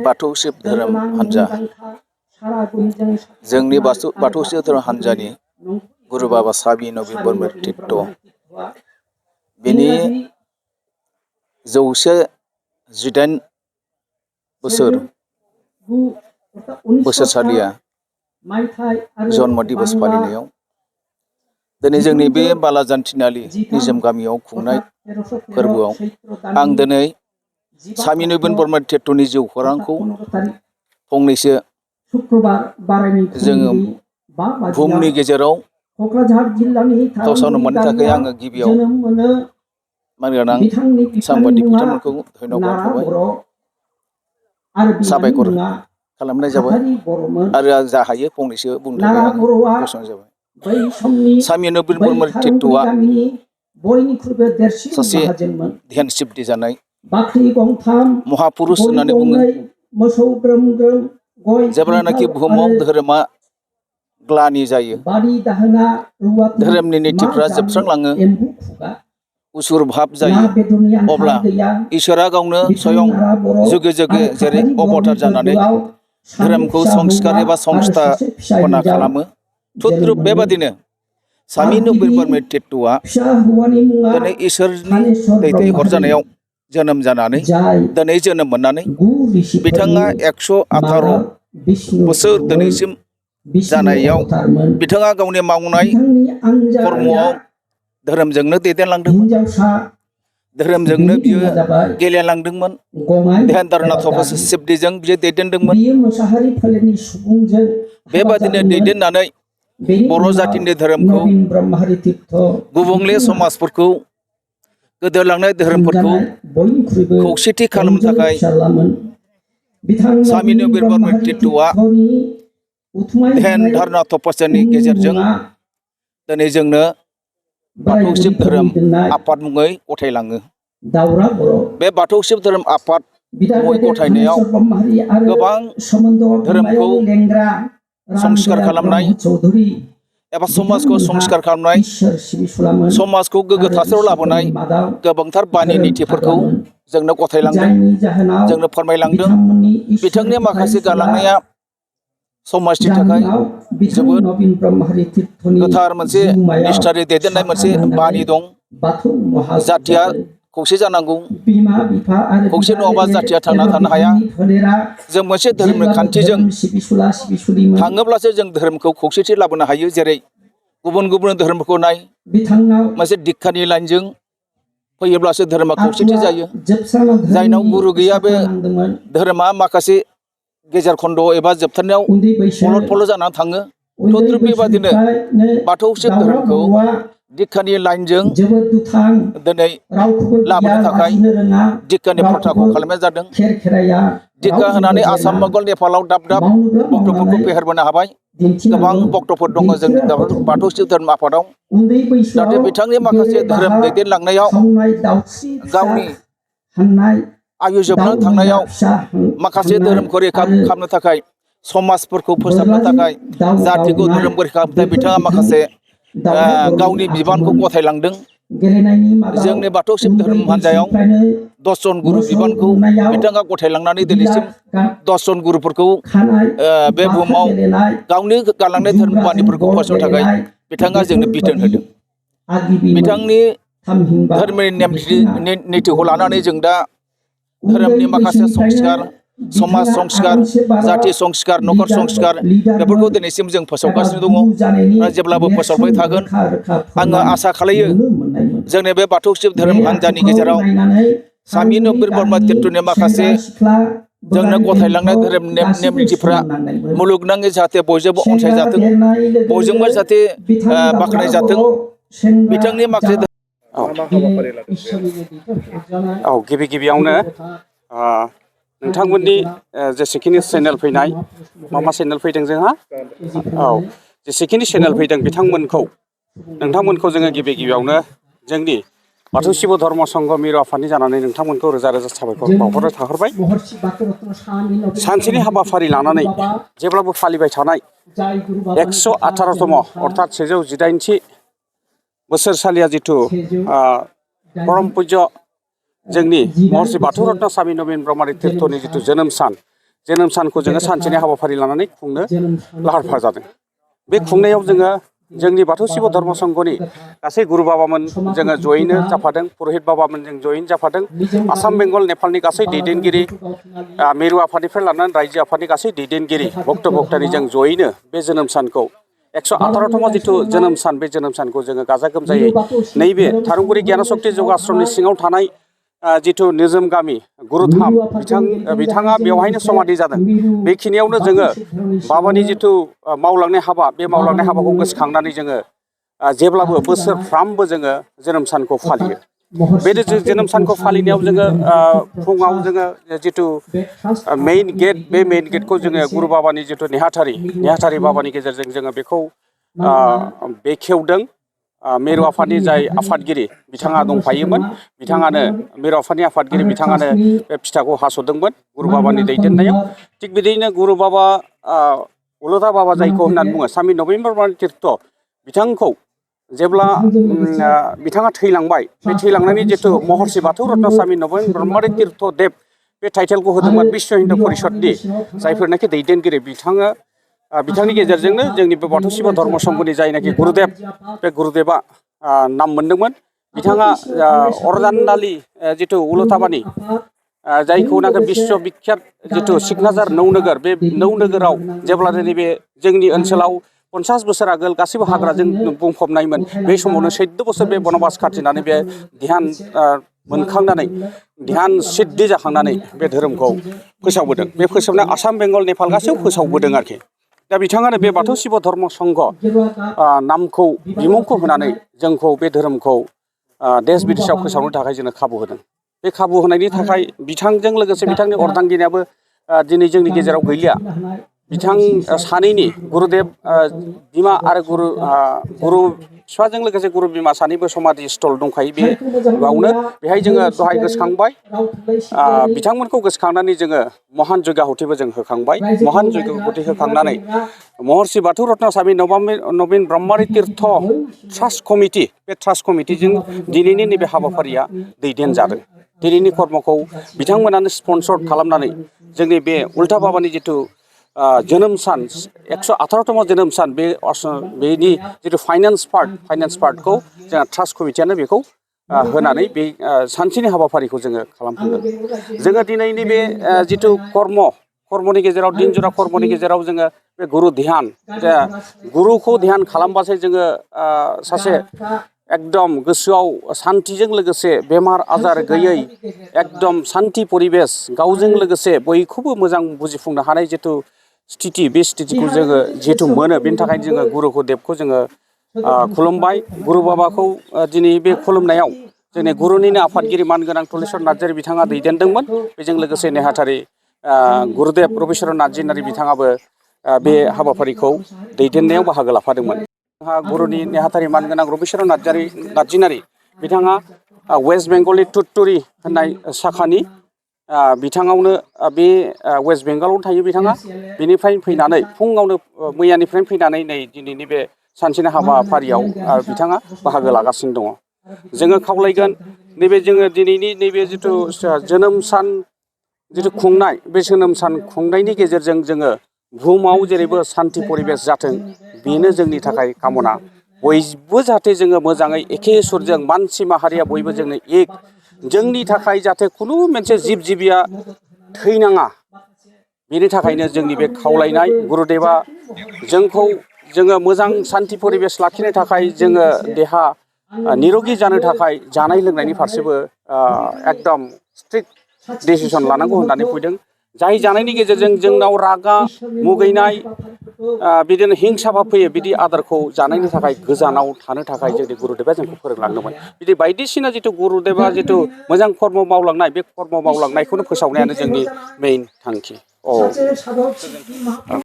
बाथौ शिब धोरोम हान्जा जोंनि बाथौ शिब धोरोम हान्जानि गुरु बाबा साबि नबीन ब्रह्म तीर्थ बेनि 118 बोसोर बोसोरसालिया जन्म दिबस फालिनायाव दिनै जोंनि बे बालाजान थिनालि निजोम गामियाव खुंनाय फोरबोआव आं दिनै साबि नबीन ब्रह्म तीर्थनि जिउ खौरांखौ फंनैसो जोङो बुहुमनि गेजेराव फोसावनो मोननो थाखाय आङो गिबियाव मानगोनां साम्बादिक बिथांमोनखौ धन्यबाद होबाय साबायखर खालामनाय जाबाय आरो आं जा हायो फंनैसो बुंनो थाखाय आं गसंनाय जाबाय। साबि नबीन ब्रह्म तीर्थआ सासे ध्यान सिद्धि जानाय महापुरुष होननानै बुङो। जेब्लानाखि बुहुमाव धोरोमा ग्लानि जायो, धोरोमनि नीतिफ्रा जोबस्रांलाङो, उसुर भाब जायो, अब्ला इसोरा गावनो स्वयं जुगे जुगे जेरै अबतार जानानै धोरोमखौ संस्कार एबा संस्थापना खालामो, थुद्रुप बेबादिनो साबि नबीन ब्रह्म तीर्थआ दिनै इसोरनि दैथायहरजानायाव जोनोम जानानै दिनै जोनोम मोननानै बिथाङा 118 बोसोर दिनैसिम जानायाव बिथाङा गावनि मावनाय कर्मआव धोरोमजोंनो दैदेनलांदोंमोन, धोरोमजोंनो बियो गेलेलांदोंमोन, ध्यान धारणा तपस्या सिद्धिजों बियो दैदेनदोंमोन। बेबादिनो दैदेननानै बर' जातिनि धोरोमखौ, गुबुंले समाजफोरखौ, गोदोलांनाय धोरोमफोरखौ खौसेथि खालामनो थाखाय साबि नबीन ब्रह्म तीर्थआ ध्यान धारणा तपस्यानि गेजेरजों दिनै जोंनो बाथौ शिब धोरोम आफाद मुङै गथायलाङो। बे बाथौ शिब धोरोम आफाद मुङै गथायनायाव गोबां धोरोमखौ संस्कार खालामनाय एबा समाजखौ संस्कार खालामनाय, समाजखौ गोग्गो थासारियाव लाबोनाय गोबांथार बानि नीतिफोरखौ जोंनो गथायलांदों, जोंनो फोरमायलांदों। बिथांनि माखासे गालांनाया समाजनि थाखाय जोबोद गोथार मोनसे निष्ठायै दैदेननाय मोनसे बानि दं। जातिया खौसे जानांगौ, खौसे नङाबा जातिया थांना थानो हाया। जों मोनसे धोरोमनि खान्थिजों थाङोब्लासो जों धोरोमखौ खौसेथि लाबोनो हायो। जेरै गुबुन गुबुन धोरोमफोरखौ नाय, मोनसे दिक्षानि लाइनजों फैयोब्लासो धोरोमा खौसेथि जायो। जायनाव गुरु गैया बे धोरोमा माखासे गेजेर खन्द' एबा जोबथारनायाव फलद फलद जानानै थाङो। थद्रुप बेबादिनो बाथौ शिब धोरोमखौ दिक्षानि लाइनजों दिनै लाबोनो थाखाय दिक्षानि प्रथाखौ खालामनाय जादों। दिक्षा होनानै आसाम, मंगल, नेपालाव दाब दाब भक्तफोरखौ फेहेरबोनो हाबाय। गोबां भक्तफोर दङ जोंनि बाथौ शिब धोरोम आफादाव। नाथाय बिथांनि माखासे धोरोम दैदेनलांनायाव गावनि आयु जोबनो थांनायाव माखासे धोरोमखौ रैखा खालामनो थाखाय, समाजफोरखौ फोसाबनो थाखाय, जातिखौ धोरोमखौ रैखा खालामनो थाखाय बिथाङा माखासे गावनि बिबानखौ गथायलांदों। जोंनि बाथौ शिब धोरोम हान्जायाव 10 जन गुरु बिबानखौ बिथाङा गथायलांनानै दिनैसिम 10 जन गुरुफोरखौ बे बुहुमाव गावनि गालांनाय धोरोम बानिफोरखौ फोसाबनो थाखाय बिथाङा जोंनो बिथोन होदों। बिथांनि धोरोमनि नेम नितिखौ लानानै जों दा धोरोमनि माखासे संस्कार, समाज संस्कार, जाति संस्कार, नखर संस्कार बेफोरखौ दिनैसिम जों फोसावगासिनो दङ, जेब्लाबो फोसावबाय थागोन। आङो आसा खालायो जोंनि बे बाथौ शिब धोरोम हान्जानि गेजेराव साबि नबीन ब्रह्म तीर्थनि माखासे जोंनो गथायलांनाय धोरोम नेम नितिफ्रा मुलुगनाङै जाहाथे बयजोंबो अनसायजाथों, बयजोंबो जाहाथे बाख्नायजाथों। बिथांनि माखासे गिबि गिबियावनो नोंथांमोननि जेसेखिनि चेनेल फैनाय, मा चेनेल फैदों जोंहा, जेसेखिनि चेनेल फैदों नोंथांमोनखौ जोङो गिबि गिबियावनो जोंनि बाथौ शिब धर्म संघ मिरु आफादनि जानानै नोंथांमोनखौ रोजा रोजा साबायखर बावहरनाय थाहरबाय। सानसेनि हाबाफारि लानानै जेब्लाबो फालिबाय थानाय 118तम अर्थात 118थि बोसोरसालिया जिथु परम पुज्य जोंनि महर्षि बाथौ रत्न स्वामी नबीन ब्रह्मरि तीर्थनि जिथु जोनोम सानखौ जोङो सानसेनि हाबाफारि लानानै खुंनो लाहार फाहार जादों। बे खुंनायाव जोङो जोंनि बाथौ शिब धर्म संघनि गासै गुरु बाबामोन जोङो जयैनो जाफादों, पुरहित बाबामोन जों जयैनो जाफादों, आसाम बेंगल नेपालनि गासै दैदेनगिरि, मिरु आफादनिफ्राय लानानै रायजो आफादनि गासै दैदेनगिरि भक्त भक्तानि जों जयैनो बे जोनोम सानखौ 118तम जिथु जोनोम सान, बे जोनोम सानखौ जोङो गाजा गोमजायै नैबे थारुंगुरि गियान शक्ति जौगा आश्रमनि सिङाव थानाय जिथु निजोम गामि गुरुधाम बिथाङा बेवहायनो समाधि जादों। बेखिनियावनो जोङो बाबानि जिथु मावलांनाय हाबा, बे मावलांनाय हाबाखौ गोसोखांनानै जोङो जेब्लाबो बोसोरफ्रामबो जोङो जोनोम सानखौ फालियो। बे जोनोम सानखौ फालिनायाव जोङो फुङाव जोङो जिथु मेइन गेट, बे मेइन गेटखौ जोङो गुरु बाबानि जिथु नेहाथारि बाबानि गेजेरजों जोङो बेखौ बेखेवदों। मिरु आफादनि जाय आफादगिरि बिथाङा दंफायोमोन, बिथाङानो मिरु आफादनि आफादगिरि बिथाङानो बे फिथाखौ हास'दोंमोन गुरु बाबानि दैदेननायाव। थिग बिदिनो गुरु बाबा उलथा बाबा जायखौ होननानै बुङो स्वामी नबीन ब्रह्मरि तीर्थ, बिथांखौ जेब्ला बिथाङा थैलांबाय, बे थैलांनायनि जिथु महर्षि बाथौ रत्न स्वामी नबीन ब्रह्मरि तीर्थ देब, बे टाइटेलखौ होदोंमोन विश्व हिन्दु परिषदनि जायफोरनाखि दैदेनगिरि बिथांनि गेजेरजोंनो जोंनि बे बाथौ शिब धर्म संघनि जायनाखि गुरुदेब, बे गुरुदेबा नाम मोनदोंमोन। बिथाङा अरजानदालि जिथु उलथाबानि जायखौनाखि बिश्व बिख्यात जिथु सिकनाझार नौनोगोर, बे नौनोगोराव जेब्ला नैबे जोंनि ओनसोलाव 50 बोसोर आगोल गासैबो हाग्राजों बुंफबनायमोन, बे समावनो 14 बोसोर बे बनबास खाथिनानै बे ध्यान मोनखांनानै, ध्यान सिद्धि जाखांनानै बे धोरोमखौ फोसावबोदों। बे फोसावनाय आसाम बेंगल नेपाल गासैयाव फोसावबोदों आरोखि। दा बिथाङानो बे बाथौ शिब धर्म संघ नामखौ, बिमुंखौ होनानै जोंखौ बे धोरोमखौ देश बिदेशाव फोसावनो थाखाय जोंनो खाबु होदों। बे खाबु होनायनि थाखाय बिथांजों लोगोसे बिथांनि अर्धांगिनियाबो दिनै जोंनि गेजेराव गैलिया। बिथां सानैनि गुरुदेब बिमा आरो गुरु बिफाजों लोगोसे गुरु बिमा सानैबो समाधि स्थल दंखायो। बेयावनो बेहाय जोङो दहाय गोसोखांबाय, बिथांमोनखौ गोसोखांनानै जोङो महान जयग आहुतिबो जों होखांबाय। महान जयग आहुति होखांनानै महर्षि बाथौ रत्न स्वामी नबीन ब्रह्मरि तीर्थ ट्रास्ट कमिटि, बे ट्रास्ट कमिटिजों दिनैनि नैबे हाबाफारिया दैदेनजादों। दिनैनि कर्मखौ बिथांमोनानो स्पन्सर खालामनानै जोंनि बे उल्था बाबानि जिथु जोनोम सान, 118तम जोनोम सान, बेनि जिथु फाइनान्स पार्टखौ जोंहा ट्रास्ट कमिटियानो बेखौ होनानै बे सानसेनि हाबाफारिखौ जोङो खालामफुंदों। जोङो दिनैनि बे जिथु कर्मनि गेजेराव, दिनजरा कर्मनि गेजेराव जोङो बे गुरु ध्यान, गुरुखौ ध्यान खालामबासो जोङो सासे एकदम गोसोआव सान्थिजों लोगोसे बेमार आजार गैयै एकदम सान्थि परिबेस, गावजों लोगोसे बयखौबो मोजां बुजिफुंनो हानाय जिथु स्थिति, बे स्थितिखौ जोङो जिहेतु मोनो, बेनि थाखायनो जोङो गुरुखौ देबखौ जोङो खुलुमबाय। गुरु बाबाखौ दिनै बे खुलुमनायाव जोंनि गुरुनिनो आफादगिरि मानगोनां तुलेश्वर नार्जारि बिथाङा दैदेनदोंमोन। बेजों लोगोसे नेहाथारि गुरुदेब रबिचरन नार्जारि बिथाङाबो बे हाबाफारिखौ दैदेननायाव बाहागो लाफादोंमोन। जोंहा गुरुनि नेहाथारि मानगोनां रबिचरन नार्जारि बिथाङा वेस्ट बेंगलनि तुतुरि होननाय साखानि बिथाङावनो बे वेस्ट बेंगलावनो थायो बिथाङा। बेनिफ्राय फैनानै फुङावनो मैयानिफ्रायनो फैनानै नै दिनैनि बे सानसेनि हाबाफारियाव बिथाङा बाहागो लागासिनो दङ। जोङो खावलायगोन, नैबे जोङो दिनैनि नैबे जिथु जोनोम सान जिथु खुंनाय, बे जोनोम सान खुंनायनि गेजेरजों जोङो बुहुमाव जेरैबो सान्थि परिबेस जाथों, बेनो जोंनि थाखाय कामना। बयबो जाहाथे जोङो मोजाङै एखे सुरजों, मानसि माहारिया बयबो जोंनो एक, जोंनि थाखाय जाहाथे खुनु मोनसे जिब जिबिया थैनाङा, बेनि थाखायनो जोंनि बे खावलायनाय। गुरुदेबा जोंखौ जोङो मोजां सान्थि परिबेस लाखिनो थाखाय, जोङो देहा निरोगि जानो थाखाय जानाय लोंनायनि फारसेबो एकदम स्ट्रिक्ट डिसिसन लानांगौ होननानै फैदों। जाय जानायनि गेजेरजों जोंनाव रागा, मुगैनाय, बिदिनो हिंसा भाब फैयो, बिदि आदारखौ जानायनि थाखाय गोजानाव थानो थाखाय जोंनि गुरुदेबा जोंखौ फोरोंलांदोंमोन। बिदि बायदिसिना जिथु गुरुदेबा जिथु मोजां कर्म मावलांनाय, बे कर्म मावलांनायखौनो फोसावनायानो जोंनि मेइन थांखि।